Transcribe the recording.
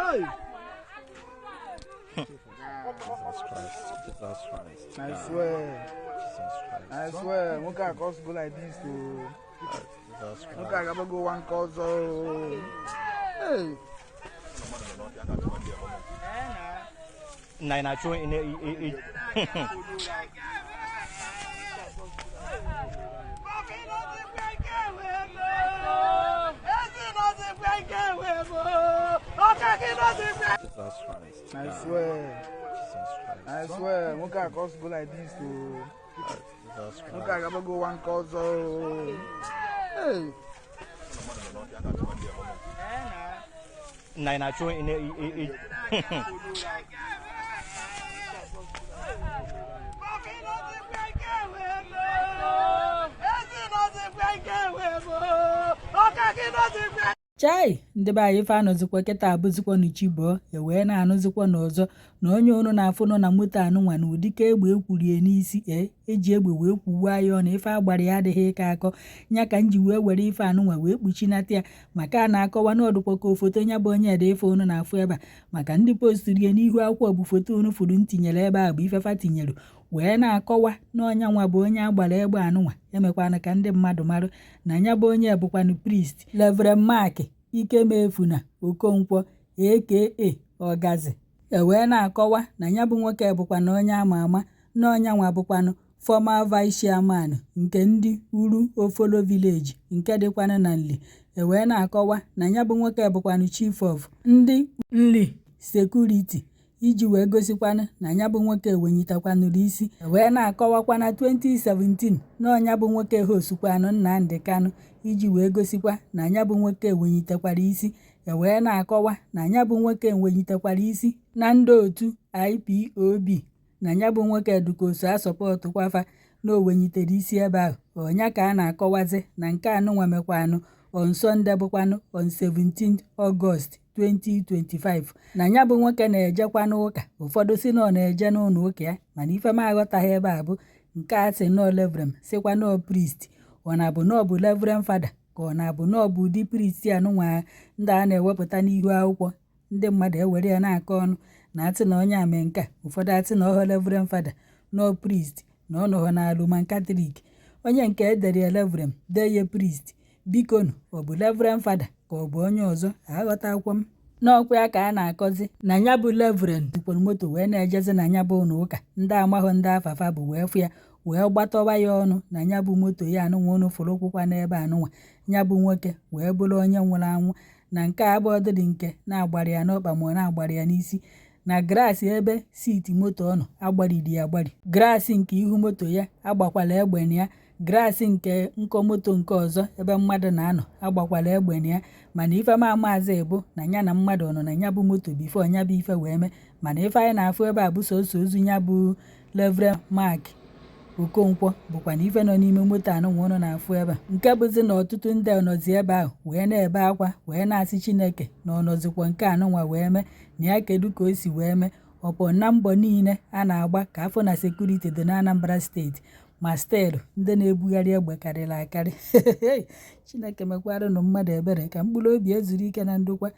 Hey! Jesus Christ. Jesus Christ. I swear. Jesus Christ. I swear. Nwoke a ka go like this o. Jesus Nwoke a Christ. gaba go one nke ọzọ o. Hey! Nna ị na-achụ ị na- Jesus Christ. I swear. Jesus Christ. I swear. Nwoke a ka go like this o. Jesus Nwoke a Christ. gaba go one nke ọzọ o. Hey! Nna ị na-achụ ị na- Chai, ndị be anyị, ife anọzikwa kịta abụzikwa chi bọọ, e wee na-anụzikwa n'ọzọ na onye unu na-afụnụ na moto anụnwa na ụdịka egbe ekwurie n'isi, e eji egbe wee kwuwa ya ọnụ, ife agbara ya adịghị ịkọ akọ. Nya ka m ji wee were ife anụnwa wee kpuchinata ya, maka a na-akọwa na ọdụkwa ka foto nya bụ onye ede ife unu na-afụ ebe a, maka ndị posturie n'ihu akwụkwọ bụ foto unu fụrụ m tinyere ebe a bụ ife fa tinyere wee na-akọwa na ọ nyanwa bụ onye agbara egbe anụnwa. Emekwanụ ka ndị mmadụ marụ na ya bụ onye bụkwanụ priest Reverend Mark Ikemefuna Okonkwo, aka Ọgazi. E wee na-akọwa na ya bụ nwoke bụkwanụ onye ama ama, na ọ nyanwa bụkwanụ former vice chairman nke ndị Uru Ofolo Village nke dịkwanụ na Nri. E wee na-akọwa na ya bụ nwoke bụkwanụ chief of ndị Nri security, iji wee gosikwanụ na ya bụ nwoke wenyitakwanụrụ isi. E wee na-akọwakwa na 2017 na ọ nya bụ nwoke hostukwanụ Nnamdi Kanu, iji wee gosikwa na ya bụ nwoke wenyitekwara isi. E wee na-akọwa na ya bụ nwoke wenyitekwara isi na ndị otu IPOB, na ya bụ nwoke dịka oso asọpọtụkwa fa, na o wenyitere isi ebe ahụ. Ọ nya ka a na-akọwazi na nke anụnwa mekwanụ on Sunday, bụkwanụ on 17 August 2025, na ya bụ nwoke na-ejekwa n'ụka. Ụfọdụ si na ọ na-eje n'ụlọ ụka ya, mana ife m aghọtaghị ebe a bụ nke a sị nọọ Reverend, sịkwa nọọ priest. Ọ na-abụ na ọ bụ Reverend Father, ka ọ na-abụ na ọ bụ ụdị priest anụnwa ndị a na-ewepụta n'ihu akwụkwọ, ndị mmadụ ewere ya na-akọ ọnụ na atị na onye a mee nke a. Ụfọdụ atị na ọhọ Reverend Father, nọọ priest, na ọ nọghọ na Roman Catholic. Onye nke edere ya Reverend, dee ya priest, bikonu, ọ bụ Reverend Father ka ọ bụ onye ọzọ? Aghọtakwa m n'ọkwa ya ka a na-akọzi na ya bụ Reverend bukwara moto wee na-ejezi na ya bụ ụlọ ụka. Ndị amaghị ndị afa fa bụ wee fụ ya, wee gbatọwa ya ọnụ na ya bụ moto ya anụnwa unu fụrụ kwụkwa n'ebe anụnwa. Ya bụ nwoke wee bụrụ onye nwụrụ anwụ. Na nke a abụọ dịrị nke na-agbara ya n'ọkpa ma ọ na-agbara ya n'isi, na glass ebe seat moto ọ nọ agbariri ya agbari, glass nke ihu moto ya agbakwala egbe na ya, glass nke nkọ moto nke ọzọ ebe mmadụ na-anọ agbakwala egbe na ya. Mana ife m amaazị bụ na ya na mmadụ nọ na ya bụ moto before ya bụ ife wee mee. Mana ife anyị na-afụ ebe a bụ sọsọ ozu ya bụ Reverend Mark Okonkwo bụkwa na ife nọ n'ime moto anụnwa ụnụ na-afụ ebe a, nke bụzi na ọtụtụ ndị nọzi ebe ahụ wee na-ebe akwa, wee na-asị Chineke na ọ nọzikwa nke anụnwa wee mee na ya, kedu ka o si wee mee ọpọ na mbọ niile a na-agba ka afọ na security dị na Anambra Steeti, ma still ndị na-ebugharị egbe karịrị akarị. Chineke mekwaranụ mmadụ ebere ka mkpụrụ obi ezuru ike na ndokwa.